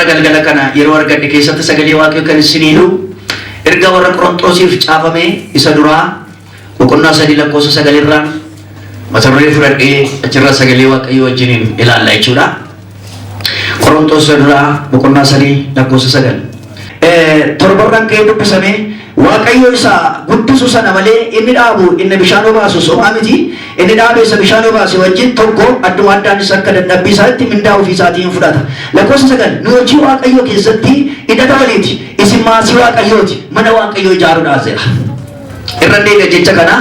Har'a galgala kana yeroo argadhe keessatti sagalee Waaqayyoo kan isinii hiru ergaa warra Qoronxoosiif caafame isa duraa boqonnaa 3 lakkoofsa 9 irraan mata duree fudhadhee achirraa sagalee Waaqayyoo wajjiniin ilaalla jechuudha. Qoronxoos isa duraa boqonnaa 3 lakkoofsa 9. Torbarraan ka'ee dubbisame. Waaqayyo isa guddisu sana malee inni dhaabu, inni bishaan obaasus homaa miti. Inni dhaabe isa bishaan obaase wajjin tokko, adduma addaanis akka dadhabbii isaatti mindaa ofii isaatii in fudhata. Lakkoofsa 9, Nu hojii Waaqayyoo keessatti hidhata waliiti, isin maasii Waaqayyooti, mana Waaqayyoo ijaaruudhaaf jedha. Irra deebi'a jecha kana.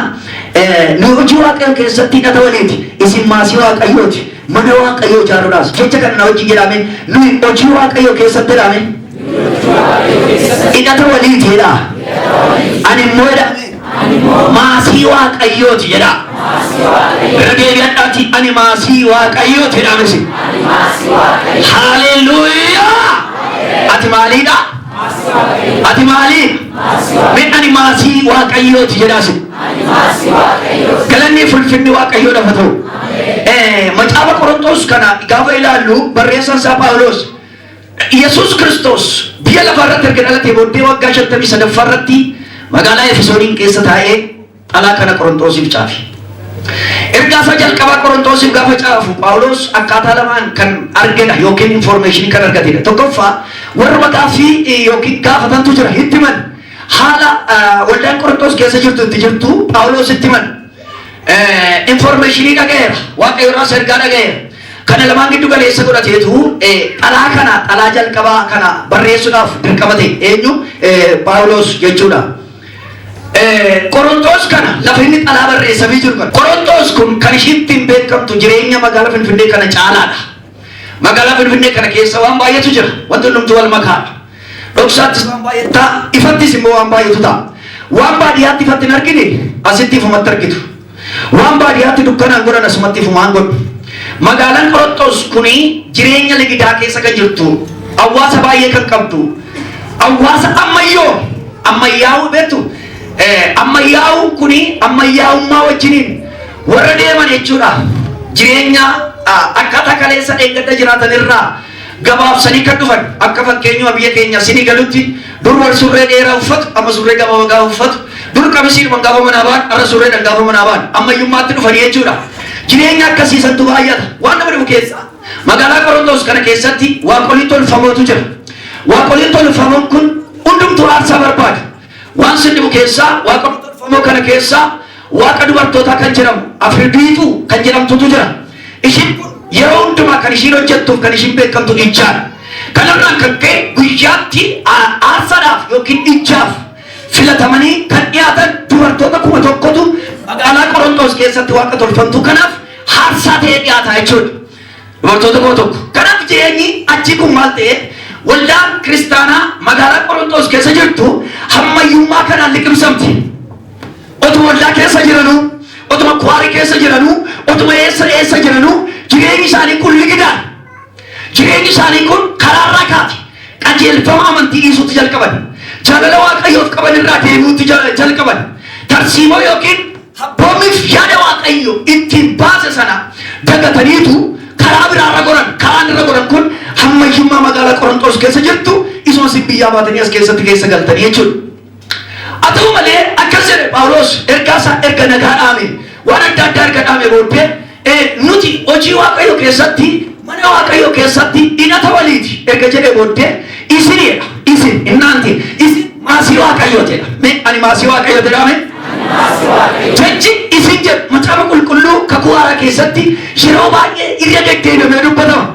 Nu hojii Waaqayyoo keessatti hidhata waliiti, isin maasii Waaqayyooti, mana Waaqayyoo ijaaruudhaaf. Jecha kana na wajjin jedhame, nuyi hojii Waaqayyoo keessatti jedhame. Hidhata waliiti jedha. Ani immoo jedha maasii Waaqayyooti jedha. Irra deebi'adhaati, ani maasii Waaqayyooti jedhaa misi. Haleluuyaa! Ati maaliidha? Ati maalii? Mee ani maasii Waaqayyooti jedhaasi. Galanni fi ulfinni Waaqayyoo lafa ta'u. Macaafa Qorontos kana gaafa ilaallu, barreessaan isaa Phaawulos Yesuus Kiristoos biyya lafaa irratti erga dhalatee booddee waggaa 53ffaa irratti magaalaa Efesooniin keessa taa'ee xalaa kana Qorontoosiif caafe. Ergaa isaa jalqabaa Qorontoosiif gaafa caafu Phaawulos akkaataa lamaan kan argedha yookiin information kan argatedha. Tokkoffaa, warra gaaffii yookiin gaafatantu jira, itti himan. Haala waldaan Qorontoos keessa jirtu itti jirtu Phaawulos itti himan. Informationii dhaga'eera. Waaqayyo irraas ergaa dhaga'eera. Kana lamaan giddu galeessa godhateetu xalaa kana, xalaa jalqabaa kana barreessuudhaaf dirqama ta'e. Eenyu? Phaawulos jechuudha. Qorontoos kana lafa inni xalaa barreessamii jiru kana. Qorontoos kun kan ishiin ittiin beekamtu jireenya magaalaa Finfinnee kana caalaadha. Magaalaa Finfinnee kana keessa waan baay'eetu jira. Wanti hundumtuu wal makaadha. Dhoksaattis waan baay'eetu ta'a, ifattis immoo waan baay'eetu ta'a. Waan baadiyyaatti ifatti hin argine asitti ifumatti argitu. Waan baadiyyaatti dukkanaan godhan asumatti ifumaan godhu. Magaalaan Qorontos kuni jireenya ligidaa keessa kan jirtu, hawaasa baay'ee kan qabdu, hawaasa ammayyoo ammayyaa'uu beektu, ammayyaa'uun kuni ammayyaa'ummaa wajjiniin warra deeman jechuudha. Jireenya akkaataa kaleessa dheengadda jiraatan irraa gabaabsanii kan dhufan, akka fakkeenyuma biyya keenya sinii galutti, dur warri surree dheeraa uffatu amma surree gabaabaa gaafa uffatu, dur qamisiidhuma gaafa manaa ba'an har'a surreedhaan gaafa manaa ba'an, ammayyummaatti dhufanii jechuudha. Jireenya akkasiisantu baay'ata. Waan nama dhibu keessaa magaalaa Qorontos kana keessatti waaqolii tolfamootu jira. Waaqoliin tolfamoon kun hundumtuu aarsaa barbaadu. Waan sin dhibu keessaa waaqolii tolfamoo kana keessaa waaqa dubartootaa kan jedhamu Afirdiituu kan jedhamtutu jira. Ishiin kun yeroo hundumaa kan ishiin hojjettuuf kan ishiin beekamtu ijjaadha. Kanarraan kan ka'e guyyaatti aarsaadhaaf yookiin ijjaaf filatamanii kan dhiyaatan dubartoota 1000tu magaalaa Qorontos keessatti waaqa tolfamtuu kanaaf aarsaa ta'ee dhiyaata jechuudha. Dubartoota 1000. Kanaaf jireenyi achii kun maal ta'e? Waldaan kiristaanaa magaalaa Qorontos keessa jirtu hammayyummaa kanaan liqimsamti. Otuma waldaa keessa jiranuu, otuma kwaarii keessa jiranuu, otuma eessa eessa jiranuu, jireenyi isaanii kun ligidaadha. Jireenyi isaanii kun karaarraa kaate. Qajeelfama amantii dhiisuutti jalqaban. Jaalala Waaqayyoof qaban irraa deebi'uutti jalqaban. Tarsiimoo yookiin abboommiif yaada Waaqayyo ittiin baase sana dagataniitu karaa biraarra goran. Karaan irra goran kun hammayyummaa magaalaa Qorontos keessa jirtu, isuma isin biyyaa baatanii as keessatti keessa galtanii jechuudha. Haa ta'u malee akkas jedhe Phaawulos, ergaa isaa erga nagaa dhaame, waan adda addaa erga dhaame booddee, nuti hojii Waaqayyoo keessatti, mana Waaqayyoo keessatti hidhata waliiti erga jedhee booddee, isinidha, isin innaanti, isin maasii Waaqayyooti jedha. Mee ani maasii Waaqayyooti jedhame. Jechi isin jedhu Macaafa Qulqulluu Kakuu Haaraa keessatti yeroo baay'ee irra deddeebi'amee dubbatama.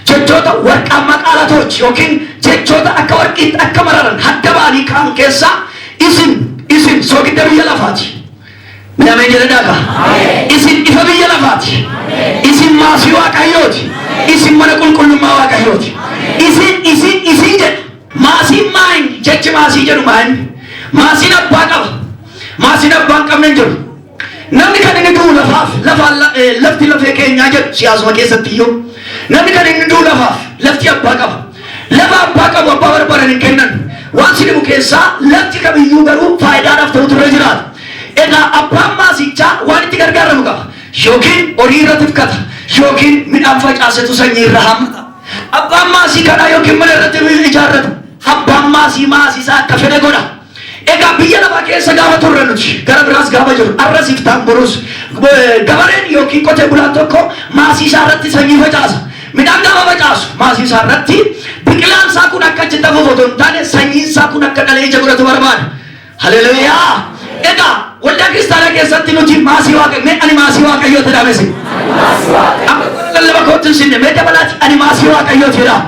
Jechoota warqaammaa qaalatoች yookiin jechoota akka warqiitti akka mararan hadda ba'anii ka'an keessaa isin. Isin soogidda biyya lafaati. Mee ameen jedhadhaa kaa. Isin ifa biyya lafaati. Isin maasii Waaqayyooti. Isin mana qulqullummaa Waaqayyooti. Isin, isin, isin jedha. Maasiin maayin? Jechi maasii jedhu maayin? Maasiin abbaa qaba. Maasiin abbaa hin qabne hin jiru. Namni kan inni du'u lafaaf, lafaan lafti lafee keenyaa jedhu siyaasuma keessatti iyyuu. Namni kan inni du'u lafaaf, lafti abbaa qaba. Lafa abbaa qabu abbaa barbaadan hin kennan. Waan si dhibu keessaa lafti kamiyyuu garuu faayidaadhaaf ta'utu irra jiraata. Egaa abbaan maasichaa waan itti gargaaramu qaba. Yookiin horii irra tifkata, yookiin midhaan facaasetu sanyii irra haammata. Abbaan maasii kanaa yookiin mana irratti ijaarrata. Abbaan maasii maasii isaa akka fedhe godha. Egaa biyya lafaa keessa gaafa turre nuti gara biraas gaafa jiru arras iftaan borus gabareen yookiin qotee bulaan tokko maasii isaa irratti sanyii facaasa. Midhaan gaafa facaasu maasii isaa irratti biqilaan isaa kun akka achitti hafuuf otoo hin taane sanyiin isaa kun akka dhalee ija godhatu barbaada. Haleluuyaa! Egaa waldaa kiristaanaa keessatti nuti maasii waaqayyo mee ani maasii waaqayyooti jedhaa mesi. Amma lallaba kootti hin sinne mee dabalaati ani maasii waaqayyooti jedhaa.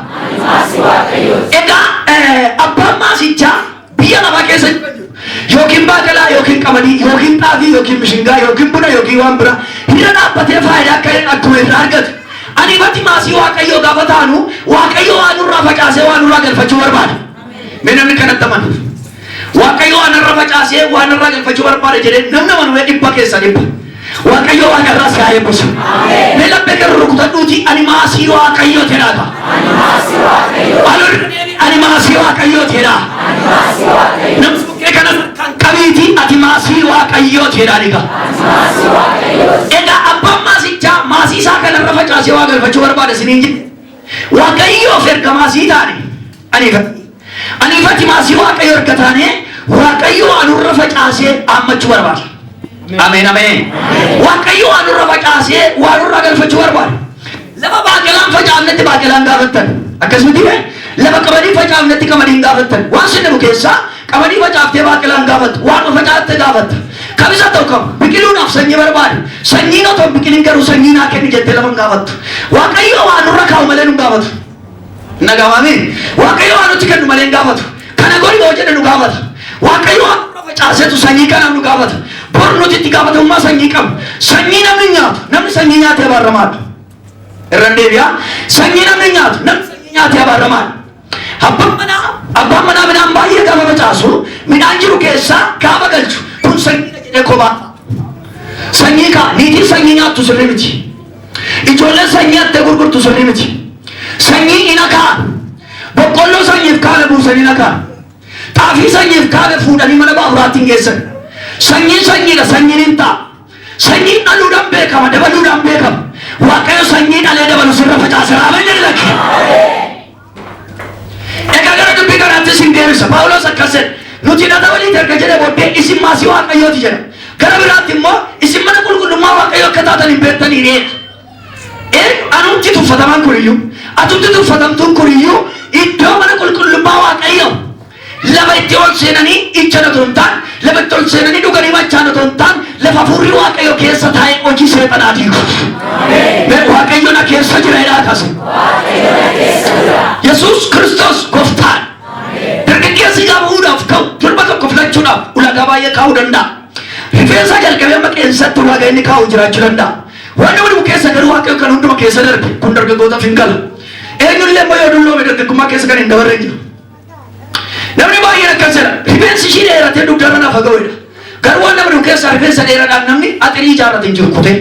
Egaa abbaan maasichaa biyya lafaa keessa yookiin baaqelaa yookiin qamadii yookiin xaafii yookiin mishingaa yookiin buna yookiin waan biraa irra dhaabbatee faayidaa akka akkuma irraa argatu. Ani ifatti maasii waaqayyoo gaafa taanu waaqayyo waan nurraa facaasee waan nurraa galfachuu barbaada. Mee namni kanatti amanu. Waaqayyo waan irra facaasee waan irraa galfachuu barbaada jedhee namni amanu mee dhibba keessa dhibba. Waaqayyo waaqa irraa si haa eebbisu. Mee laphee kee rurrukutadhuuti ani maasii waaqayyooti jedhaa. Ani maasii waaqayyooti jedhaa. Namni bukkee kanas kan qabiiti ati maasii waaqayyooti jedhaa dhiga. Egaa abbaan maasichaa maasii isaa kanarra facaasee waa galfachuu barbaada isiniin jedhe. Waaqayyoof erga maasii taane aniifati. Aniifati maasii waaqayyo erga taane waaqayyo waa nurra facaasee haammachuu barbaada. Ameen ameen. Waaqayyo waa nurra facaasee waa nurraa galfachuu barbaada. Lafa baaqelaan facaafnetti baaqelaan gaafattan. Akkasumatti bee lafa qamadii facaafnetti qamadiin gaafattan. Waan sin dhibu keessaa qamadii facaaftee baaqelaan gaafattu. Waan facaatte gaafatta. Kamisa ta'u kam biqiluudhaaf sanyii barbaada. Sanyiin otoo hin biqilin garuu sanyii naa kenni jettee lafa hin gaafattu. Waaqayyo waa nurra kaa'u malee nu hin gaafatu. Nagaamame Waaqayyo waan nutti kennu malee hin gaafatu. Kana godhi yoo jedhe nu gaafata. Waaqayyo waan nurra facaasetu sanyii kanaaf nu gaafata. Bor nuti itti gaafatamummaa sanyii qabna. Sanyii namni hin nyaatu. Namni sanyii nyaate abaaramaadha. Irra deebi'a. Sanyii namni hin nyaatu. Namni sanyii nyaate abaaramaadha. Abbaan manaa abbaan manaa midhaan baay'ee gaafa facaasu midhaan jiru keessaa gaafa galchu kun sanyiidha jedhee kophaa sanyii kaa niitiin sanyii nyaattu sirrii miti. Ijoolleen sanyii hattee gurgurtu sirrii miti. Sanyii hin akaa'an. Boqqolloo sanyiif kaa'ame buusanii hin akaa'an. Xaafii sanyiif kaa'ame fuudhanii mana baaburaatti hin geessan. Sanyiin sanyiidha, sanyiin hin ta'a. Sanyiin dhaluudhaan beekama, dabaluudhaan beekama. Waaqayyo sanyii dhalee dabalu sirra facaasera. Ameen jedhi lakki. Egaa gara dubbii kanaatti isin deebisa. Phaawulos akkas jedhe. Nuti hidhata waliiti erga jedhe booddee isin maasii Waaqayyooti jedha. Gara biraatti immoo isin mana qulqullummaa Waaqayyoo akka taatan hin beektanii reedha. Eenyu anumti tuffatamaan kun iyyuu atumti tuffatamtuun kun iyyuu iddoo mana qulqullummaa Waaqayyoo lafa itti ol seenanii ijjan otoo hin taane lafa itti ol seenanii dhuganii machaan otoo hin taane lafa hafuurri Waaqayyoo keessa taa'ee hojii seexanaa diigu. Mee Waaqayyo na keessa jira jedhaa kase. Yesuus Kiristoos gooftaan. Dargaggeessi gaafa fuudhaaf ka'u durba tokko filachuudhaaf ulaagaa baay'ee kaa'uu danda'a. Rifeensaa jalqabee amma qeensatti ulaagaa inni kaa'u jiraachuu danda'a. Waan nama dhibu keessa garuu Waaqayyo kan hunduma keessa darbe kun dargaggootaaf hin gala. Eenyullee immoo yoo dulloome dargaggummaa keessa kan hin dabarre hin jiru. Namni baay'een akkas jedha. Rifeensi ishii dheeratee dugdarra naaf haa ga'u. Garuu waan nama dhibu keessaa rifeensa dheeraadhaan namni axirii ijaarrate hin jiru kutee.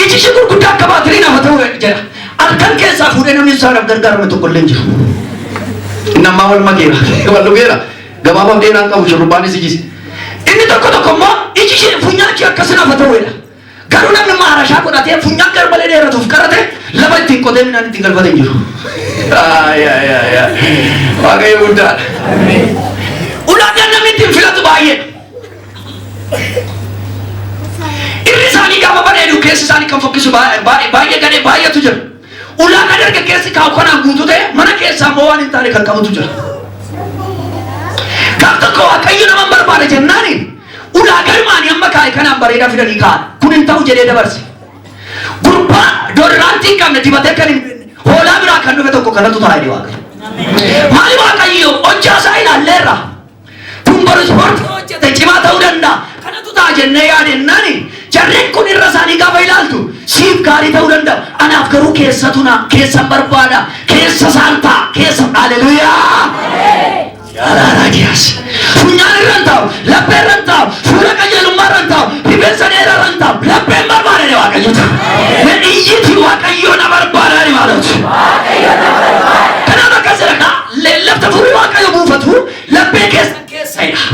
Iji ishii gurguddaa akka baatirii naaf haa ta'u jedha. Halkan keessaa fuudhee namni isaadhaaf gargaarame tokko illee hin jiru. Inni ammaa wal makeera. Wal dhugeera. Gabaabaaf dheeraan qabu shurrubbaanis ijis. Inni tokko tokko immoo iji ishee funyaan ishee akkas naaf haa ta'u jedha. Garuu namni maarashaa godhatee funyaan gar malee dheeratuuf qarate lafa ittiin qotee midhaan ittiin galfate hin jiru. Waaqayyo guddaadha. Ulaagaan namni ittiin filatu baay'eedha. Irri isaanii gaafa bareedu keessi isaanii kan fokkisu baay'ee gadhee baay'eetu jira. Ulaagaa dargaggeessi kaa'u kanaan guutuu ta'e mana keessaa immoo waan hin taane kan qabutu jira. Gaaf tokko Waaqayyo nama hin barbaada jennaani ulaagaa ilmaanii amma kaa'e kanaan bareedaa fidanii kaa'an. Kun hin ta'u jedhee dabarse. Gurbaa doodiraantii hin qabne dibatee kan hin beekne hoolaa biraa kan dhufe tokko kanatu taa'e jedhe Waaqayyo. Maali Waaqayyo hojjaa isaa ilaalleerra. Kun boru ispoortii hojjete cimaa ta'uu danda'a. Kanatu ta'a jennee yaadennaan jarreen kun irra isaanii gaafa ilaaltu siif gaarii ta'uu danda'a. Anaaf garuu keessatu na keessan barbaada. Keessa isaan ta'a. Keessa haleluuyaa. Yaaraaraadiyaas. Funyaan irra hin taa'u, laphee irra hin taa'u, fuula qajeelummaa irra hin taa'u, rifeensa dheeraa irra hin taa'u, lapheen barbaada jedhe Waaqayyotu. Mee iyyiti Waaqayyoo na barbaada jedhe maaloti. Kanaaf akkas jedha kaa lafta fuulli Waaqayyo buufatu laphee keessan keessa jedha.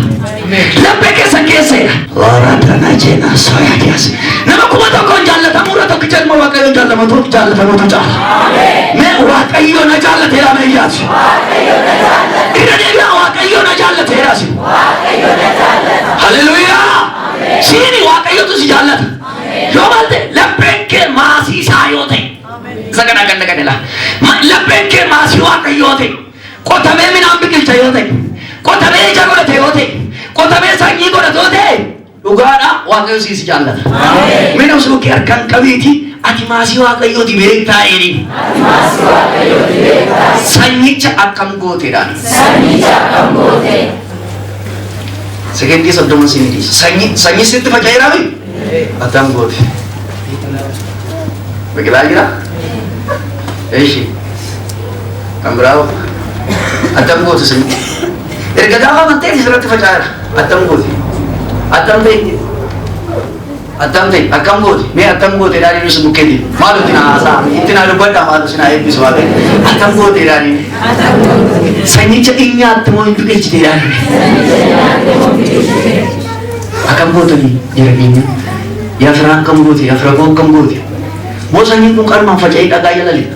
Laphee keessan keessa jedha. Warra dana jenaa soyaadiyaas. Nama 1000 jaallatamuu irra tokkicha ilma Waaqayyo. Jaallatamatuuf jaallatamuutu caala. Mee Waaqayyo na jaallateera mee iyyaati. Irra deebi'aa, Waaqayyo na jaallateera si. Haleluuyaa. Siini Waaqayyotu si jaallata. Yoo maal ta'e, lapheen kee maasii isaa yoo ta'e. Isa kana kan dhaqane laa. Lapheen kee maasii Waaqayyoo ta'e. Qotamee midhaan biqilcha yoo ta'e. Qotamee ija godhate yoo ta'e. Qotamee sanyii godhate yoo ta'e. Dhugaadha, Waaqayyo si jaallata. Mee nama si bukkee harkaan qabiiti, "Ati maasii Waaqayyooti beektaa?" jedhiin. "Sanyicha akkam gooteedhaan?" Sekendii 30 siin dhiisa. Sanyii sitti faca'eeraa mi? Akkam goote? Biqilaa jira? Eeshi. Kan biraa hoo? Akkam goote sanyii? Erga gaafa amanteeti sirratti faca'eera. Akkam goote? Akkam ta'e? Akkam ta'e? Akkam goote? Mee "Akkam goote?" dhaanii nusi bukkeeti. Maal itti na haasaa? Itti na dubbadhaa, maal isin haa eebbisu Waaqayyo. "Akkam goote?" dhaanii. "Sanyicha in nyaatte moo hin biqilchite?" dhaanii. Akkam gootanii jira keenya? Yaa firaa, akkam goote? Yaa fira koo, akkam goote? Moo sanyiin kun qarmaan faca'ee dhagaa jala lixa?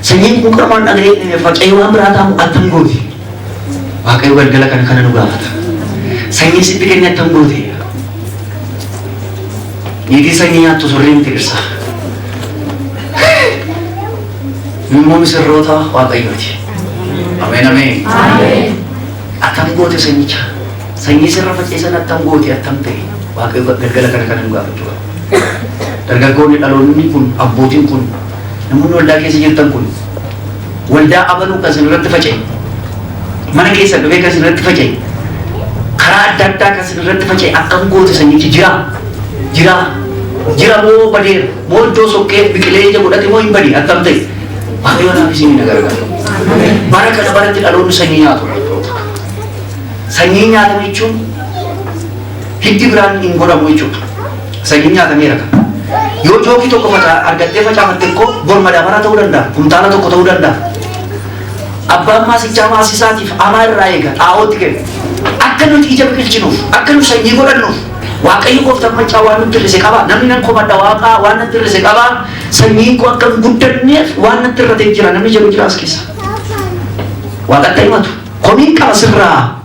Sanyiin kun qarmaan dhaga'ee faca'ee waan biraa ta'amu, akkam goote? Waaqayyo galgala kana kana nu gaafata. Sanyii sitti kenne akkam goote? Niitii sanyii nyaattu surrii miti dhirsa. Nu immoo misirroota Waaqayyooti. Ameen, ameen. Akkam goote sanyicha? Sanyii sirra faca'e akkam goote, akkam ta'e? Waaqayyo galgala kana kana nu gaafachuu qaba. Dargaggoonni, dhaloonni kun, abbootiin kun, namoonni waldaa keessa jirtan kun, waldaa abaluu kan isin irratti faca'e, mana keessa dhufee kan isin irratti faca'e, karaa adda addaa kan isin irratti faca'e, akkam goote? Sanyichi jira? Jira? Jira moo badeera? Moo iddoo sokkee biqilee ija godhate moo hin badi? Akkam ta'e? Waaqayyo naaf isin na gargaara. Bara kana baratti dhaloonni sanyii nyaatu. Sanyii nyaatame jechuun hiddi biraan hin godhamu jechuudha. Sanyiin nyaatameera kan. Yoo jookii tokko argattee facaafatte koo, bor madaabaraa ta'uu danda'a. Kumtaala tokko ta'uu danda'a. Abbaan maasichaa maasii isaatiif amaa irraa eega, xaa'ootti kenna. Akka nuti ija biqilchinuuf, akka nu sanyii godhannuuf, Waaqayyo gooftaan macaa waan nutti hir'ise qaba. Namni "Nan komadha Waaqaa, waan natti hir'ise qaba. Sanyiin koo akka hin guddanneef waan natti hir'atee jira" namni jedhu jira as keessa. Waaqatti himatu. "Komiin qaba sirraa.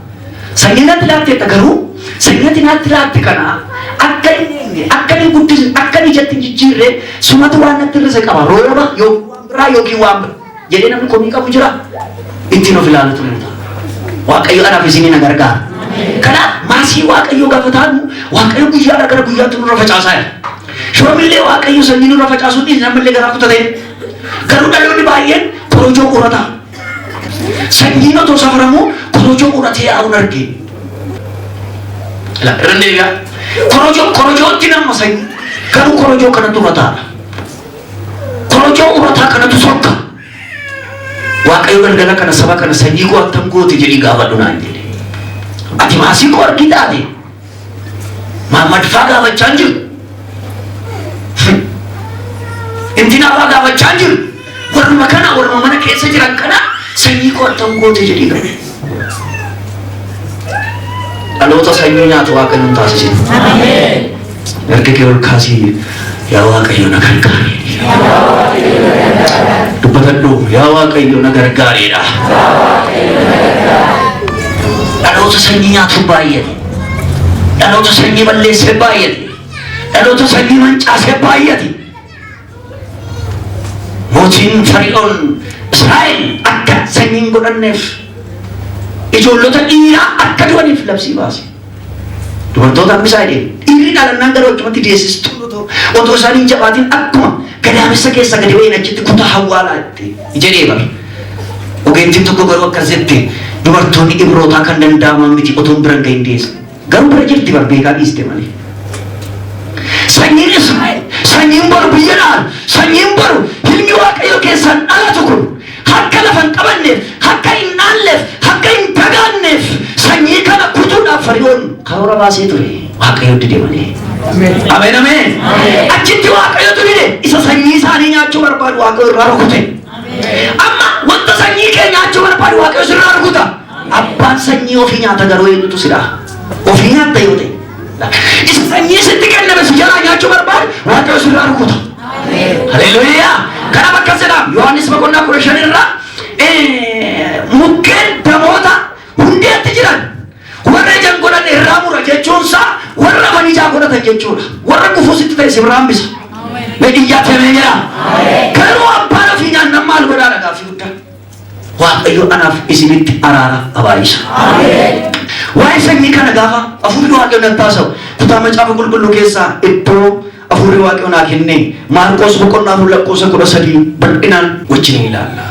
Sanyii natti laatteetta, garuu sanyii ati natti laatte kana akka hin eegne, akka hin guddisne, akka hin ijatti hin jijjiirre sumatu waan natti hir'ise qaba. Rooba yookiin waan biraa yookiin waan biraa" jedhee namni komii qabu jira. Ittiin of ilaalutu nu ta'a. Waaqayyo anaaf isinii na gargaara. Kanaaf maasii Waaqayyo gaafa taanu, Waaqayyo guyyaadhaa gara guyyaatti nurra facaasaa jira. Yoomillee Waaqayyo sanyii nurra facaasuu dhiisne, ammallee garaa kutatee. Garuu dhaloonni baay'een korojoo urataa. Sanyiin otoo safaramuu korojoo uratee yaa'uun arge. Irra deebi'a. Korojootti nama sanyii. Garuu korojoo kanatu urataadha. Korojoo urataa kanatu sokka. Waaqayyo galgala kana saba kana "Sanyii koo attam goote?" jedhii gaafadhu naan jedhe. Ati maasii koo argitaate. Mahammad faa gaafachaa hin jiru. Intinaa faa gaafachaa hin jiru. Warruma kana, warruma mana keessa jiran kana, "Sanyii koo attam goote?" jedhii gaafadhu. Dhaloota sanyii nyaatu Waaqayyo hin taasisin. Harka kee ol kaasii, "Yaa Waaqayyo, na gargaari." Dubbatadhu, "Yaa Waaqayyo, na gargaareedha." Dhaloota sanyii nyaatu baay'ate. Dhaloota sanyii balleessee baay'ate. Dhaloota sanyii mancaasee baay'ate. Mootiin Fari'oon Israa'el akka sanyii hin godhanneef ijoollota dhiiraa akka du'aniif labsii baase. Dubartoota hambisaa jedhee, dhiirri dhalannaan gara achumatti deessistuu otoo isaan hin jabaatin akkuma gadaamessa keessa gadi ba'een achitti kutaa hawwaalaa itti jedhee bara. Ogeettiin tokko garuu akkas jette: "Dubartoonni Ibrootaa kan danda'aman miti, otoo bira hin gahin deessa." Garuu bira jirti bar, beekaa dhiiste malee. Sanyiin Israa'el, sanyiin boru biyya dhaalu, sanyiin boru ilmi Waaqayyo keessaan dhalatu kun akka lafa hin qabanneef, akka hin dhaalleef, akka hin dagaanneef sanyii kana kutuudhaaf Fari'oon karoora baasee ture. Waaqayyo dide malee. Ameen, ameen. Achitti Waaqayyotu dide. Isa sanyii isaanii nyaachuu barbaadu Waaqayyo irraa rukute. Amma wanta sanyii kee nyaachuu barbaadu Waaqayyo sirraa rukuta. Abbaan sanyii ofii nyaata, garuu eenyutu sidhaa? Ofii nyaatta yoo ta'e. Isa sanyii sitti kenname si jalaa nyaachuu barbaadu Waaqayyo sirraa rukuta. Haleluuyaa! Kanaaf akkas jedha Yohaannis boqonnaa 15 irraa mukkeen damoota hundeetti jiran warra ija hin godhanne irraa mura jechuunsaa warra afan ijaa godhatan jechuudha. Warra gufuu sitti ta'e si biraa hambisa. Mee iyyaatti ameen jedhaa. Garuu abbaan ofii nyaannan maal godhaadha gaaffii guddaa. Waaqayyo anaaf isinitti araara abaayisa. Waa'ee sanyii kana gaafa hafuurri Waaqayyo natti haasa'u kutaa macaafa qulqulluu keessaa iddoo hafuurri Waaqayyo naa kenne Maarqos boqonnaa 4 lakkoofsa 13 bal'inaan wajjin ilaalla.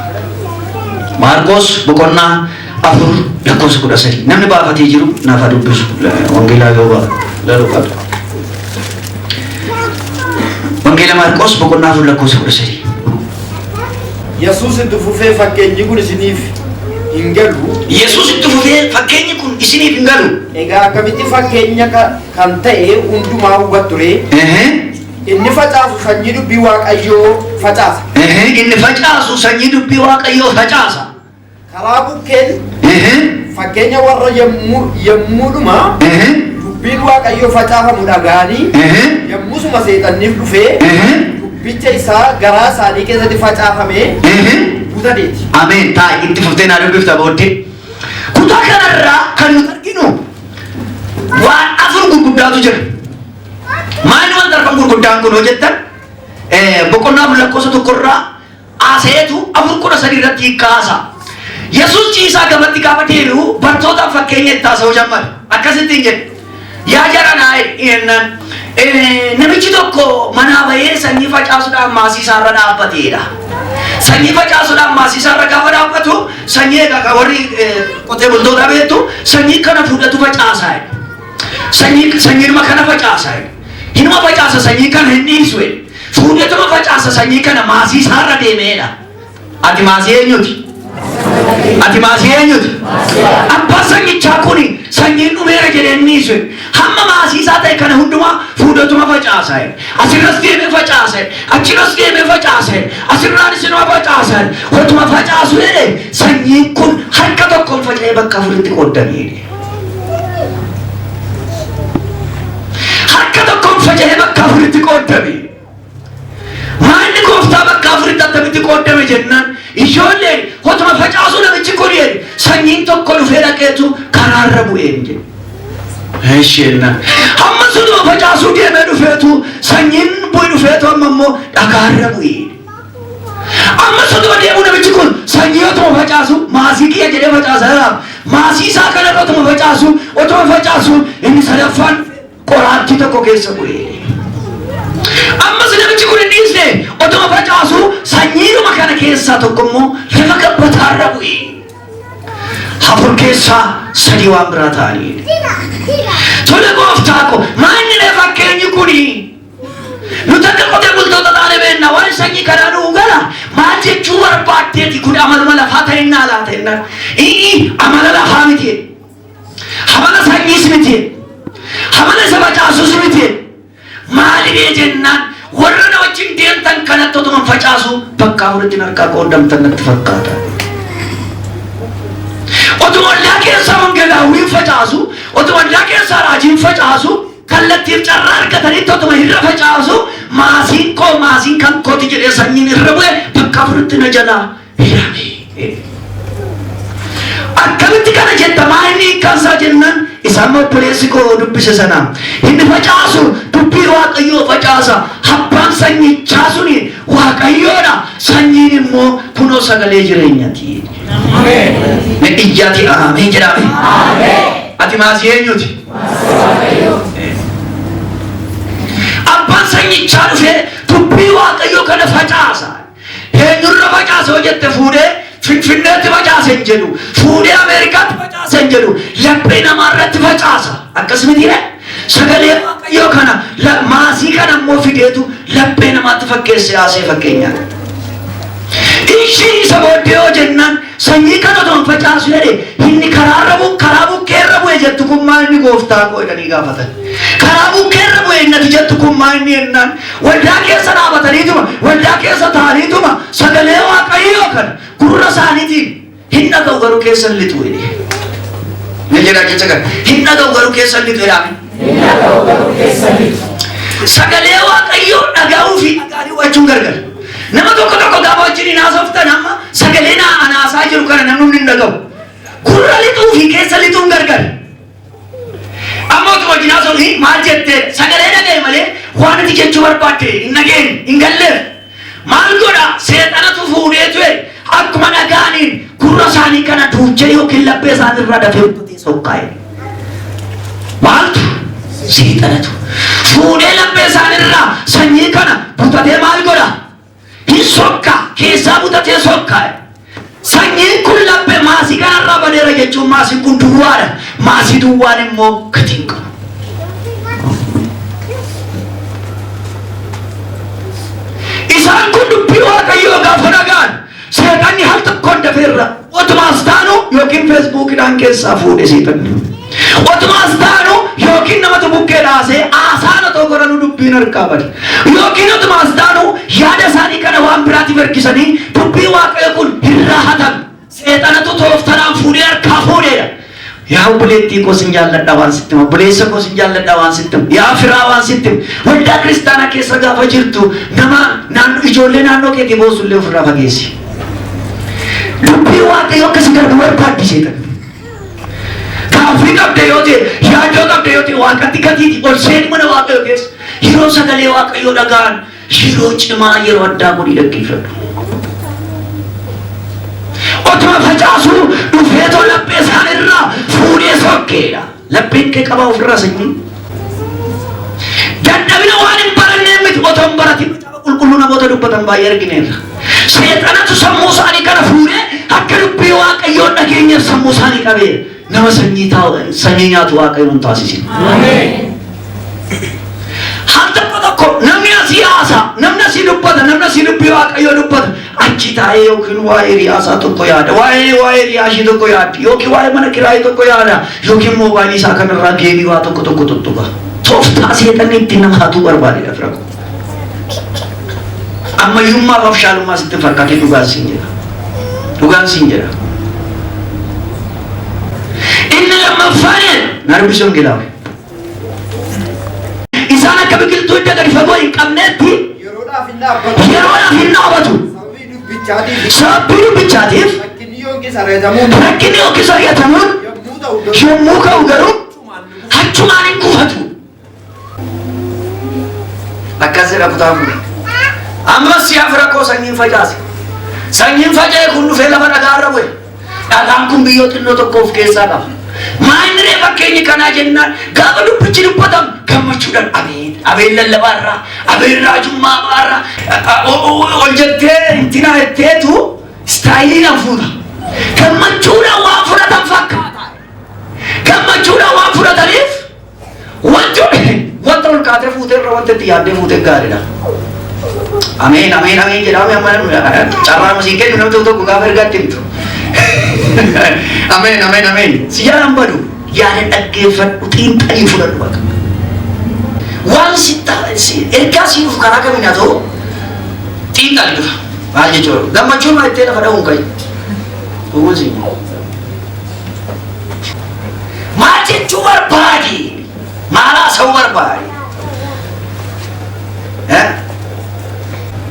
Maarqos boqonnaa 4 lakkoofsa 13 namni baafatee jiru naaf haa dubbisu wangeelaa yoo baa laluu qaba. Wangeela Maarqos boqonnaa 4 lakkoofsa 13. Yesuus itti fufee fakkeenyi kun isiniif hin galu. Yesuus itti fufee fakkeenyi kun isiniif hin galu. Egaa akkamitti fakkeenya kan ta'e hundumaa hubattu ree? Inni facaasu sanyii dubbii Waaqayyoo facaasa. Inni facaasu sanyii dubbii Waaqayyoo facaasa. Karaa bukkeen fakkeenya warra yommuudhuma dubbiin Waaqayyoo facaafamu dhaga'anii yommusuma seexanniif dhufee dubbicha isaa garaa isaanii keessatti facaafame butaneeti. Ameen. Taa'i itti fuftee naa dubbifta booddee. Kutaa kanarraa kan nuti arginu waan afur gurguddaatu jira. Maal wanta arfan gurguddaan kun hojjettan? Boqonnaa 4 lakkoofsa tokkorraa Aseetu 4 13 irratti hiikkaa haasa'a. Yesuus ciisaa gamatti gaafa deebi'u bartootaaf fakkeenya itti haasa'uu jammare. Akkasitti hin jedhe. Yaa jara naa jennaan namichi tokko manaa bahee sanyii facaasuudhaan maasii isaarra dhaabbateedha. Sanyii facaasuudhaan maasii isaarra gaafa dhaabbatu sanyii egaa kan warri qotee bultoota beektu sanyii kana fuudhatu facaasaa jedhe. Sanyii sanyiidhuma kana facaasaa jedhe. Hinuma facaasa sanyii kana hin dhiisu jedhe. Fuudhetuma facaasa sanyii kana maasii isaarra deemeedha. Ati maasii eenyuti? Ati maasii eenyuti? Abbaan sanyichaa kuni sanyiin dhumeera jedhee hin dhiisu. Hamma maasii isaa ta'e kana hundumaa fuudhetuma facaasa. Asirras deemee facaasa. Achirras deemee facaasa. Asirraanis inuma facaasa. Hotuma facaasu jedhe sanyiin kun harka tokkoon faca'ee bakka afuritti qooddame jedhe. Harka tokkoon faca'ee bakka afuritti qooddame. Maanni gooftaa bakka afuritti attamitti qooddame jennaan ijoolleen hotuma facaasuu namichi kun jedhe sanyiin tokko dhufee dhaqeetu karaarra bu'een jedhe. Eshi jennaan. Hamma sunuma facaasuu deemee dhufeetu sanyiin bu'e dhufeetu amma immoo dhagaarra bu'e. Ammas otuma deemuu namichi kun sanyii otuma facaasu maasii kiyya jedhee facaasa jira. Maasii isaa kanarra otuma facaasu otuma facaasu inni sadaffaan qoraattii tokko keessa bu'e. Ammas namichi kun hin dhiisne otuma facaasu sanyiidhuma kana keessaa tokko immoo lafa gabbataarra bu'e. Afur keessaa sadii waan biraa ta'anii. Tole gooftaa ko maanni fakkeenyi kuni? Nuti akka qotee bultoota taane beenna waan sanyii kanaa nuu gala maal jechuu barbaaddeeti kun amaluma lafaa ta'innaa laata jennaan. I'i amala lafaa miti. Amala sanyiis miti. Amala isa facaasus miti. Maalidhee jennaan warra na wajjin deemtan kanatti otuma facaasu bakka afuritti harkaa qoodamtan natti fakkaata. Otuma waldaa keessaa wangeelaawwiin facaasu, otuma waldaa keessaa raajiin facaasu, Kallattiif carraa argatanitti otuma irra facaasu maasiin koo maasiin kan kooti jedhee sanyiin irra bu'e bakka afuritti na jalaa hirame. Akkamitti kana jetta maa inni hiikkaan isaa jennaan isaan obboleessi koo dubbise sana inni facaasu dubbii Waaqayyoo facaasa abbaan sanyichaa suni Waaqayyoodha sanyiin immoo kunoo sagalee jireenyati. Mee iyyaati ameen jedhaame. Ati maasii eenyuti? Abbaan sanyichaa dhufee dubbii Waaqayyoo kana facaasa. Eenyurra facaasa yoo jette fuudhee Finfinneetti facaasa hin jedhu. Fuudhee Ameerikaatti facaasa hin jedhu. Laphee namaa irratti facaasa. Akkas mitiire? Sagalee Waaqayyoo kana maasii kana immoo fideetu laphee namaatti fakkeessee haasee fakkeenyaa. Ishii isa booddee hoo jennaan sanyii kana otoo hin facaasu jedhe inni karaarra bu karaa bukkeerra bu'e jettu kun maa inni gooftaa koo jedhanii gaafatan. Karaa bukkeerra bu'e inni ati jettu kun maa inni jennaan waldaa keessa dhaabataniituma waldaa keessa taa'aniituma sagalee Waaqayyoo kana gurra isaaniitiin hin dhaga'u garuu keessa hin lixu jedhe. Mee jedhaa jecha kana hin dhaga'u garuu keessa hin lixu jedhaa. Sagalee Waaqayyoo dhaga'uu fi dhaga'anii hubachuun gargar. haasoftan amma sagalee naa anaasaa jiru kana namni hundi hin dhaga'u. Gurra lixuu fi keessa lixuun gargar. Amma otuma wajjin haasofni maal jettee sagalee dhaga'e malee waan ati jechuu barbaadde hin dhageenye hin galleef. Maal godha seexanatu fuudhee ture akkuma dhaga'aniin gurra isaanii kana duuchee yookiin laphee isaanii irraa dafee uffatee sokkaa'e. Maaltu seexanatu fuudhee laphee isaanii irraa sanyii kana butatee maal godha? Hin sokka keessaa butatee sokkaa'e. Sanyiin kun laphee maasii kanarraa badeera jechuun maasiin kun duwwaadha. Maasii duwwaan immoo gatii hin qabu. Isaan kun dubbii Waaqayyoo gaafa dhaga'an seexanni al tokkoon dafeerra otumaas taanu yookiin feesbuukidhaan keessaa fuudhe seexanni. Otumaas taanu yookiin namatu bukkee dhaasee haasaan otoo godhanuu dubbiin harkaa bade. Yookiin otumaas taanu yaada isaanii kana waan biraatiif ergisanii dubbii Waaqayyoo kun hin raahatan. Seexanatu tooftanaan fuudhee harkaa fuudheedha. Yaa obboleettii koo sin jaalladha waan sitti himu, obboleessa koo sin jaalladha waan sitti himu, yaa firaa waan sitti himu. Waldaa kiristaanaa keessa gaafa jirtu nama naannoo ijoollee naannoo keetii boosullee ofirraa fageessi. Dubbii Waaqayyoo akka si darbu barbaaddi seexanni. Gaaffii qabda yoo ta'e, yaaddoo qabda yoo ta'e, Waaqatti gatiiti ol seeni mana Waaqayyoo keessa. Yeroo sagalee Waaqayyoo dhaga'an yeroo cimaa yeroo addaa godhii dhaggeeffadhu. Otuma facaasuu dhufeetoo laphee isaan irraa fuudhee sokkeedha. Lapheen kee qabaa ofirraa sanyii. Dadhabina waan hin baranneen miti otoo hin baratin macaafa qulqulluu namoota dubbatan baay'ee argineerra. Seexanatu sammuu isaanii kana fuudhee akka dubbii Waaqayyoon dhageenyeef sammuu isaanii qabee nama sanyii taa'u sanyii nyaatu Waaqayyoon hin taasisin. Har tokko tokko namni asii haasaa, namni asii dubbata, namni asii dubbii Waaqayyoo dubbata. Achi taa'ee yookiin waa'ee hiriyaasaa tokko yaada, waa'ee hiriyaa ishee tokko yaaddi, yookiin waa'ee mana kiraayii tokko yaada, yookiin moobaayilii isaa kanarraa geemii waa tokko tokko tuttuqa. Tooftaa seexanni ittiin nama hatuu barbaadedha fira koo. Ammayyummaa fi abshaalummaa sitti hin fakkaatin dhugaan siin jedha. Dhugaan siin jedha. Inni lammaffaan na dubbisi wangeelaawi. Isaan akka biqiltuu hidda gadi fagoo hin qabneetti Yeroodhaaf hin dhaabbatu. yeroodhaaf hin dhaabatu. Sababii dubbichaatiif Sababii dubbichaatiif rakkinni yookiis ari'atamuun rakkinni yookiis ari'atamuun yommuu ta'u garuu yommuu ka'u garuu achumaan hin gufatu. Akkas jedha kutaan kun. Ammas yaa fira koo sanyiin facaase. Sanyiin faca'e kun dhufee lafa dhagaa irra bu'e. Dhagaan kun biyyoo xinnoo tokko of keessaa qaba. Maa inni ree fakkeenyi kanaa jennaan gaafa dubbichi dubbatamu gammachuudhaan abeet abeet lallabaa irraa abeet raajummaa irraa ol jettee intinaa jetteetu istaayiliidhaan fuuta. Gammachuudhaan waan fudhatan fakkaata. Gammachuudhaan waan fudhataniif wanti wanta ol kaatee fuutee irra wanta itti yaaddee fuutee gaariidha. Ameen ameen ameen jedhaa amma carraa masii kennu namni tokko tokko gaafa ergaatti himtu. Ameen ameen ameen. Si jalaan badu yaada dhaggeeffadhu xiinxalii fudhadhu bakka. Waan si ergaa si dhufu karaa kamiin haa ta'u xiinxalii dhufa. Maal jechuudha gammachuun maa ittee lafa dha'uun ka'i. Dhuguun si. Maal jechuu barbaadi? Maal haasa'uu barbaadi?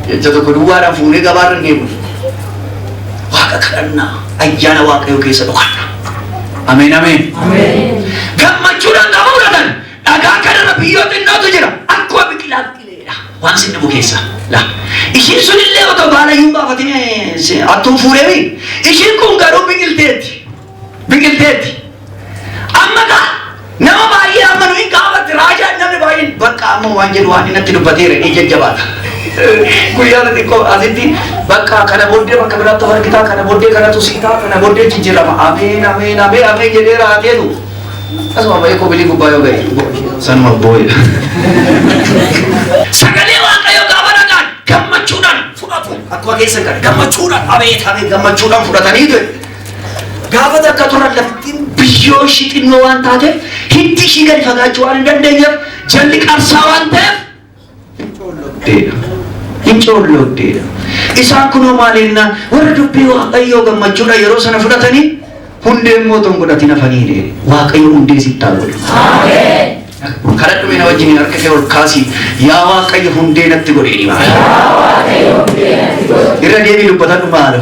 Jecha tokko duwwaadhaan fuunee gabaarra hin deemnu. Waaqa kadhannaa ayyaana Waaqayyoo keessa dhokannaa. Ameen ameen. Gammachuudhaan gaafa fudhatan dhagaa kanarra biyyoo xinnootu jira. Akkuma biqilaa biqileedha. Waan sin dhibu keessa. La. Ishiin sunillee otoo baala iyyuu baafatin hattuun fuudheemi. Ishiin kun garuu biqilteetti. Biqilteetti. Amma kaa nama baay'ee amma nuyi gaafatti raajaan namni baay'een bakka amma waan jedhu waan inni natti dubbateera inni jajjabaata. Guyyaa xiqqoo asitti bakka kana booddee bakka biraatti of argitaa kana booddee kanatu siitaa kana booddee jijjiirama. Ameen ameen ameen ameen jedhee raateetu. Asuma bahee kobilii gubbaa yoo ga'e sanuma boo'edha. Sagalee Waaqayyoo gaafa dhagaan gammachuudhaan fudhatu. Akkuma keessan kana gammachuudhaan abeet abeet gammachuudhaan fudhatanii ture. Gaafa takka turan lafittiin biyyoo ishii xinnoo waan taateef hiddi ishii gadi fagaachuu waan hin dandeenyeef jalli qarsaa waan ta'eef hin Hin coolloddeedha. Isaan kunoo maaliinna warra dubbii Waaqayyoo gammachuudhaan yeroo sana fudhatanii hundee immoo otoo hin godhatin hafanii dee. Waaqayyo hundee sitti haa godhu. Kadhadhu mee na wajjin harka kee ol kaasii yaa Waaqayyo hundee natti godhi jedhi. Irra deebii dubbatadhu maalo.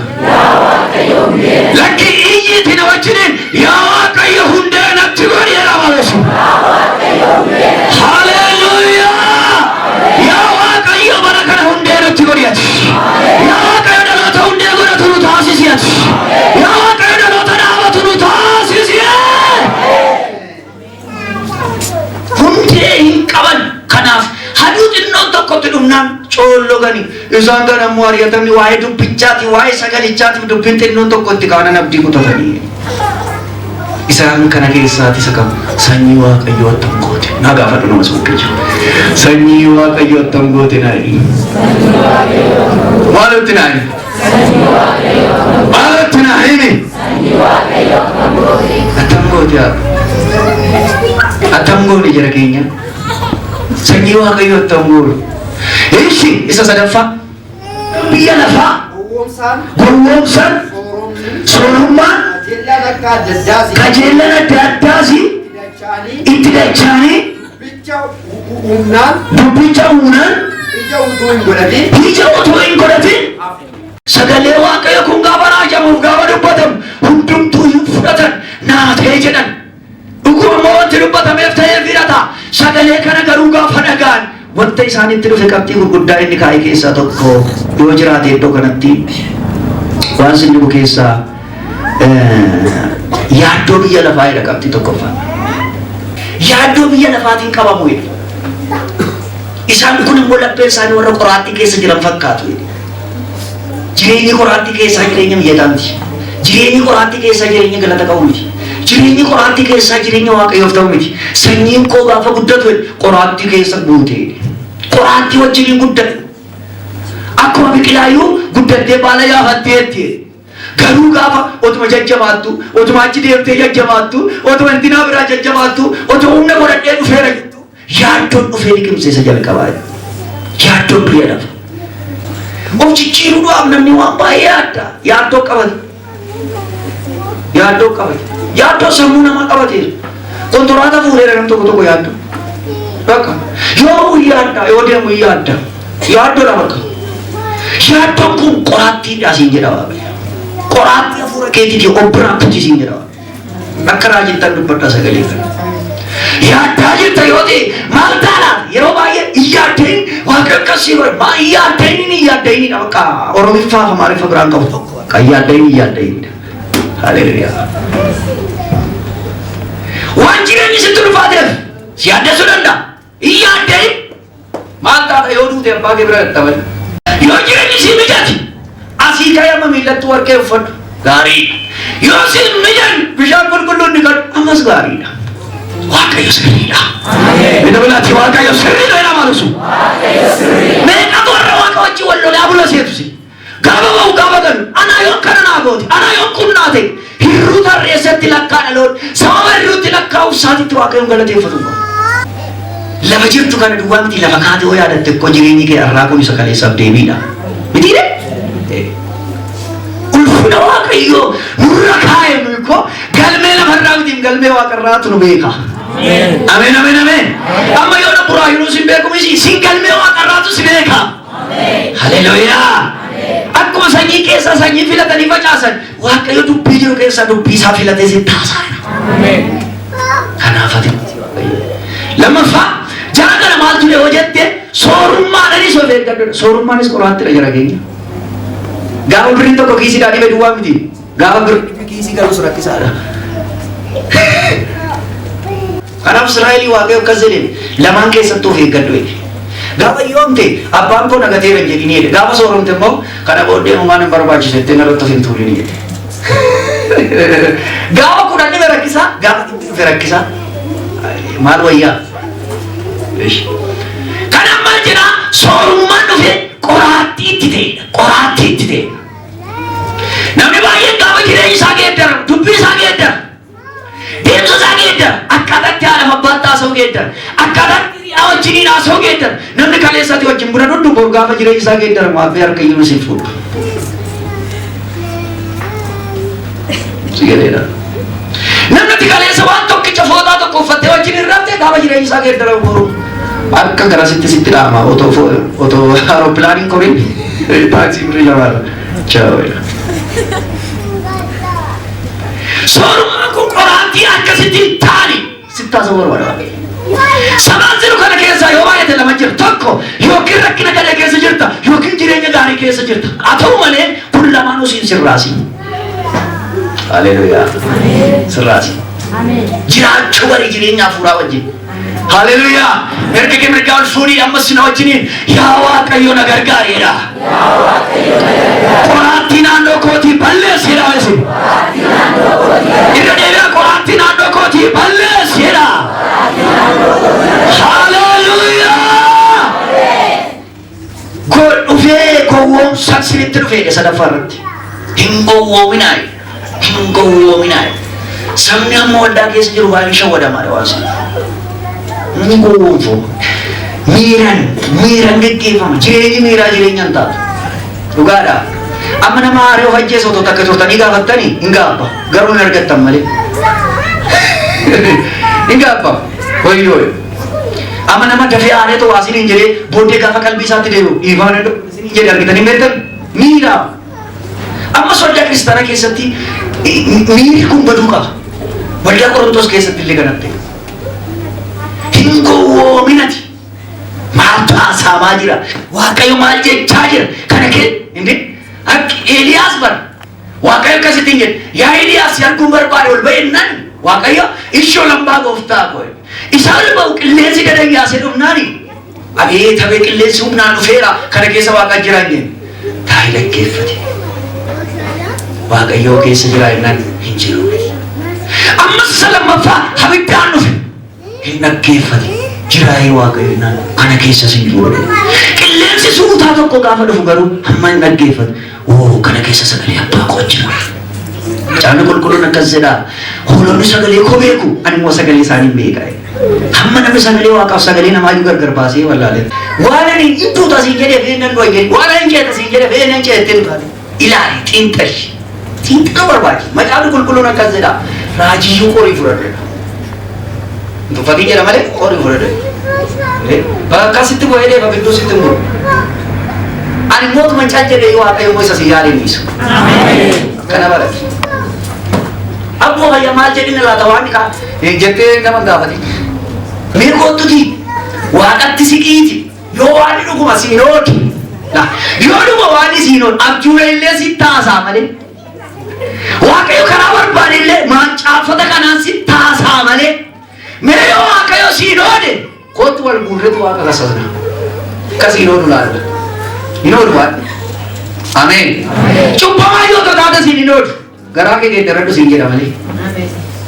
Lakki iyyiitti na wajjiniin yaa Waaqayyo hundee natti godhi jedha maaleessu. Haleluuyaa! Yaa Waaqayyo bara kana hundee natti godhi ati. Yaa Waaqayyo dhaloota hundee godhatu nu taasisi ati. Yaa Waaqayyo dhaloota dhaabatu nu taasisi. Hundee hin qaban. Kanaaf haduu xinnoon tokkotti dhumnaan coollogani. Isaan kan ammoo ari'atamni waa'ee dubbichaati, waa'ee sagalichaatiif dubbiin xinnoon tokko itti kaanan abdii kutatanii. Isaan kana keessaati isa kam? Sanyii Waaqayyoo attam goote? Naa gaafadhu nama suuqii jiru. Sanyii Waaqayyoo attam goote naa jedhi. Maalitti naa himi? Maalitti naa himi? Attam goote yaa? Attam goone jara keenya? Sanyii Waaqayyoo attam goone? Ishi isa sadaffaa. Biyya lafaa Gowwoomsaan, gowwoomsaan, sooromni, soorummaan, kajeellaan akka adda addaas qajeellaan adda addaas dacha'anii itti dacha'anii dubbicha humnaan dubbicha humnaan ija utuu hin godhatin ija utuu hin godhatin hafu. Sagalee Waaqayyo kun gaafa raajamuuf gaafa dubbatamu hundumtuu hin fudhatan naa ta'e jedhan. Dhuguma immoo wanti dubbatameef ta'ee fidhata. Sagalee kana garuu gaafa dhagaan wanta isaanitti dhufe qabxii gurguddaa inni kaa'e keessaa tokko yoo jiraate iddoo kanatti waan sin dhibu keessaa yaaddoo biyya lafaa jedha qabxii tokkoffaa. Yaaddoo biyya lafaatiin qabamu jedha. Isaan kun immoo lapheen isaanii warra qoraattii keessa jiran fakkaatu jedha. Jireenyi qoraattii keessaa jireenya mijataa miti. Jireenyi qoraattii keessaa jireenya galata qabu miti. Jireenyi qoraattii keessaa jireenya Waaqayyoof ta'u miti. Sanyiin koo gaafa guddatu qoraattii keessa guute. Qoraattii wajjiniin guddate. Akkuma biqilaayyuu guddattee baala yaafatteetti. Garuu gaafa otuma jajjabaattu, otuma achi deemtee jajjabaattu, otuma intinaa biraa jajjabaattu, otuma humna godhadhee dhufeera jettu, yaaddoon dhufee liqimsee isa jalqabaa. Yaaddoon biyya lafa. Of jijjiiruudhaaf namni waan baay'ee yaadda. Yaaddoo qabate. Yaaddoo qabate. Yaaddoo sammuu namaa qabateera. Kontiraata fuudheera nam tokko tokko yaaddoo. Bakka yoo yaadda, yoo deemu yaadda. Yaaddoodha bakka. Yaaddoon kun qoraattiidha siin jedha Waaqayyo. Qoraattii hafuura keetiitii of biraa kuti siin jedha Waaqayyo. Akka raajittan dubbadha sagalee kana. Yaaddaa jirta yoo ta'e maal taana yeroo baay'ee hin yaaddain Waaqayyo akkasii godhe maa hin yaaddain hin yaaddainidha bakka Oromiffaa fi Amaariffa biraan qabu tokko bakka hin yaaddain hin yaaddainidha. Haleluuyaa. Waan jireenyi sitti ulfaateef si yaaddessuu danda'a. Hin yaaddain maal taata yoo duute abbaa kee bira dadhaban. Yoo jireenyi si mijate asii ka'ee amma miillatti warqee uffadhu gaariidha. Yoo si mijan bishaan qulqulluun dhiqadhu ammas gaariidha. Waaqayyo sirriidha. Inni bilaatti Waaqayyo sirriidha jedhama lusu. Meeqatu warra Waaqa wajjin wal lolaa bula seetu si. Gaafa ba'u gaafa galu anaa yoon kana naa goote anaa yoon kun naa ta'e hirruu tarreessatti lakkaa dhaloon sababa hirruutti lakkaa'uuf isaatitti Waaqayyoon galateeffatu qabu. Lafa jirtu kana duwwaa miti lafa kaatee yoo yaadatte koo jireenyi kee har'aa kun isa kaleessaaf deebiidha. Mitiire? Ulfina Waaqayyoo nurra kaa'e nuyi koo galmee lafarraa miti galmee waaqarraatu nu beeka. Ameen ameen ameen. Amma yoo na buraayyuu sin beeku miti sin galmee waaqarraatu si beeka. Haleluuyaa. Akkuma sanyii keessaa sanyii filatanii facaasan Waaqayyo dubbii jiru keessaa dubbii isaa filatee si taasaa. Kanaaf ati lammaffaa jara kana maal ture yoo jette soorummaadhaanis of eeggadhu. Soorummaanis qoraattidha jara keenya. Gaafa birriin tokko kiisiidhaa dhibe duwwaa miti. Gaafa birri kiisii galus rakkisaadha. Kanaaf Israa'elii Waaqayyo akkas jedheen lamaan keessattuu of eeggadhu jedhe. Gaafa hiyyoomte abbaan koo na gateera hin jedhini jedhe. Gaafa sooromte immoo kana booddee homaan hin barbaachisu jettee narratti of hin tuulini jedhe. Gaafa kudhan dhibe rakkisaa, gaafa dhibbi dhufe rakkisaa. Maal wayyaa? Kanaaf maal jedhaa soorummaan dhufe qoraattii itti ta'edha. Qoraattii itti ta'edha. Namni baay'een gaafa jireenya isaa geeddaramu, dubbii isaa geeddara. Deemsa isaa geeddara. Akkaataa itti haadha abbaatti haasa'u geeddara. Akkaataa itti hiriyaa wajjiniin haasa'u geeddara. Namni kaleessatti wajjin buna dhudhu boru gaafa jireenyi isaa geeddaramu abbee harka iyyuu si fuudhu. Si galeera. Namni itti kaleessa waan tokkicha fooxaa tokko uffattee wajjin hin rafte gaafa jireenyi isaa geeddaramu boru akka garasitti sitti dhaama otoo otoo aeropilaaniin korin. Taaksii birrii lamaarra. Chaaw. Soorummaan kun qoraattii akkasitti hin taane sitti haasa'uu barbaada Waaqayyo. Sabaan jiru kana keessaa yoo baay'ate lama jira. Tokko yookiin rakkina gadhee keessa jirta yookiin jireenya gaarii keessa jirta. Haa ta'u malee kun lamaanuu siin sirraasi. Haleluuyaa. Sirraasi. Jiraachuu barii jireenya hafuuraa wajjin. Haleluuyaa. Mirga kee mirgaa ol fuudhii ammas na wajjiniin yaa Waaqayyo na gargaareedha. Qoraattii naannoo kootii balleesseedha isin. Irra deebi'aa qoraattii naannoo kootii balleesseedha. Haleluuyaa. Dhufee gowwoomsaan sinitti dhufeedha sadaffaa irratti. Hin gowwoominaa. Hin gowwoominaa. Sabni amma waldaa keessa jiru baay'ee shawwadamaadha waan sana. Hin gowwoomfu. Miiran miiran geggeeffama. Jireenyi miiraa jireenya hin taatu. Dhugaadha. Amma nama aaree of ajjeese otoo takka turtanii gaafattanii hin gaabba. Garuu hin argattan malee. Hin gaabba. Wayyoo. Amma nama dafee aaree ta'u asiniin jedhee booddee gaafa qalbii isaatti deebi'u dhiifama danda'u isiniin jedhe argitanii beektan miira. Ammas waldaa kiristaanaa keessatti miirri kun baduu qaba. Waldaa Qorontos keessatti illee kanatti. Hin gowwoominati. Maaltu haasa'amaa jira? Waaqayyo maal jechaa jira? Kana kee inni akka Eeliyaas bara. Waaqayyo akkasitti hin jedhe. Yaa Eeliyaas si arguun barbaade ol ba'ennaan Waaqayyo ishoo lambaa gooftaa koo. Isa ol ba'u qilleensi gad yaasee dhufnaani. Abeet abee qilleensi humnaan dhufeera kana keessa Waaqa jira hin jenne. Taa'ee dhaggeeffate. Waaqayyoo keessa jira jennaan hin jiru. Ammas isa lammaffaa abiddaan dhufe. Hin dhaggeeffate. Jiraayee Waaqayyo jennaan kana keessas hin jiru. Qilleensi suutaa tokko gaafa dhufu garuu hamma hin dhaggeeffate. Oo kana keessa sagalee abbaa koo jira. Macaafni qulqulluun akkas jedha. Hoolonni sagalee koo beeku, ani immoo sagalee isaanii hin beeka. Hamma namni sagalee waaqaaf sagalee namaayyuu gargar baasee wallaale. Waan ani hin duuta siin jedhee fi nan du'a jedhe. Waan ani hin ceeta siin jedhee fi nan ceettee duutaate. Ilaali, xiinxali. Xiinxaluu barbaadi. Macaafni qulqulluun akkas jedha. Raajiyyuu qorii fudhadhu. Hin tuffatiin jedha malee qorii fudhadhu. Bakka sitti bu'ee deema gidduu sitti hin bu'u. Ani mootummaa cal jedhee Waaqayyo immoo isa si yaalee hin dhiisu. Kana barate. Abboo fayyaa maal jedhina laata waan kaa jettee nama gaafatin. Mee kottuti waaqatti siqiiti yoo waan dhuguma siin oolu. Yoo dhuguma waan siin oolu abjuudha illee si taasaa malee. Waaqayyo karaa barbaade illee maancaafota kanaan si taasaa malee. Mee yoo Waaqayyo siin oole kottu wal guurretu waaqa kasasna. Akka siin oolu laalla. Hin oolu waan. Ameen. Cubbamaa yoo taate siin hin oolu. Garaa kee geeddaradhu siin jedha malee.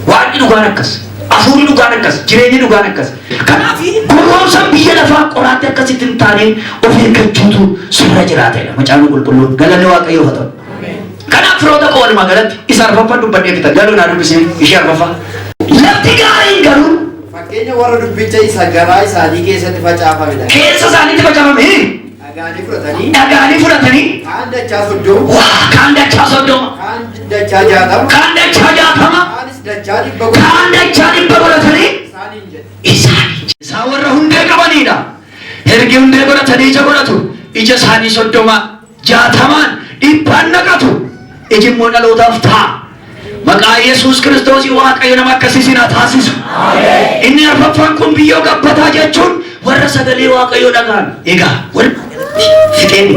Waaqni dhugaan akkas. Hafuurri dhugaan akkas. Jireenyi dhugaan akkas. Kanaaf gowwoomsaan biyya lafaa qoraatti akkasitti hin taane of eeggachuutu sirra jiraatedha. Macaafni qulqulluun galanni Waaqayyoof haa ta'u. Kanaaf firoota koo walumaa galatti isa arfaffaa dubbadhee fitan. Galuu naa dubbisee ishee arfaffaa. Lafti gaariin garuu Fakkeenya warra dubbicha isa garaa isaanii keessatti facaafamedha. keessa isaaniitti facaafame Dhagaanii fudhatanii dhagaanii fudhatanii kaan dachaa 30, waa kaan dachaa 30, kaan dachaa 60, kaan dachaa 60, kaanis dachaa 100 godhatanii kaan dachaa 100 godhatanii isaaniin jedhe. isaan isaan warra hundee qabanidha. Ergi hundee godhatanii ija godhatu. Ija isaanii 30, 60, 100 naqatu. Iji immoo dhalootaaf ta'a. Maqaa Yesuus Kiristoosii Waaqayyo nama akkasii isin haa taasisu. Inni arfaffaan kun biyyoo gabbataa jechuun warra sagalee Waaqayyoo dhaga'an. Egaa walumaa galatti fixeen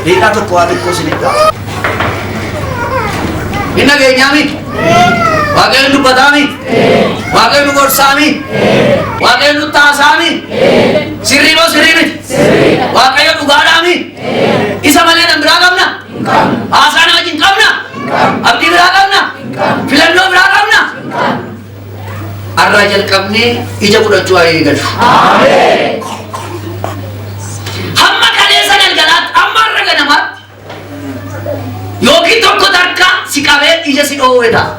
beekaa tokko waa xiqqoo isin egaa. Hin dhageenyaa miti? Waaqayyo dubbataa miti? Waaqayyo nu gorsaa miti? Waaqayyo nu taasaa miti? Sirrii moo sirrii miti? Waaqayyo dhugaadhaa miti? Isa malee nan biraa qabna? Haasaa nama wajjin qabna? Abdii biraa qabna? Filannoo biraa qabna? Har'aa jalqabnee ija godhachuu haa eegallu. Hamma kaleessa galgalaatti, hamma har'a ganamaatti yookiin tokko takka si qabee ija si dhoowwe ta'a.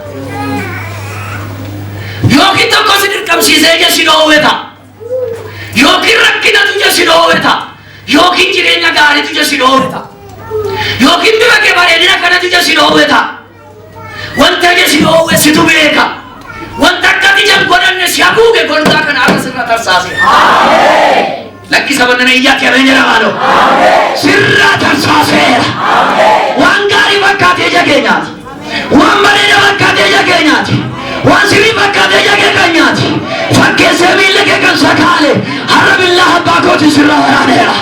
Yookiin tokko si dirqamsiisee ija si dhoowwe ta'a. Yookiin rakkinatu ija si dhoowwe ta'a. Yookiin jireenya gaariitu ija si dhoowwe ta'a. Yookiin bifa kee bareedina kanatu ija si dhoowwe ta'a. Wanta ija si dhoowwe situ beeka. Wanta akka ija hin godhanne si haguuge golgaa kana har'a sirra tarsaase. Lakki saba nana iyyaatti ameen jedha maaloo. Sirraa tarsaase. Waan sirrii fakkaatee ija kee kan nyaate, fakkeessee miilla kee kan sakaale, har'a billaa abbaa kootiin sirraa waraaneera.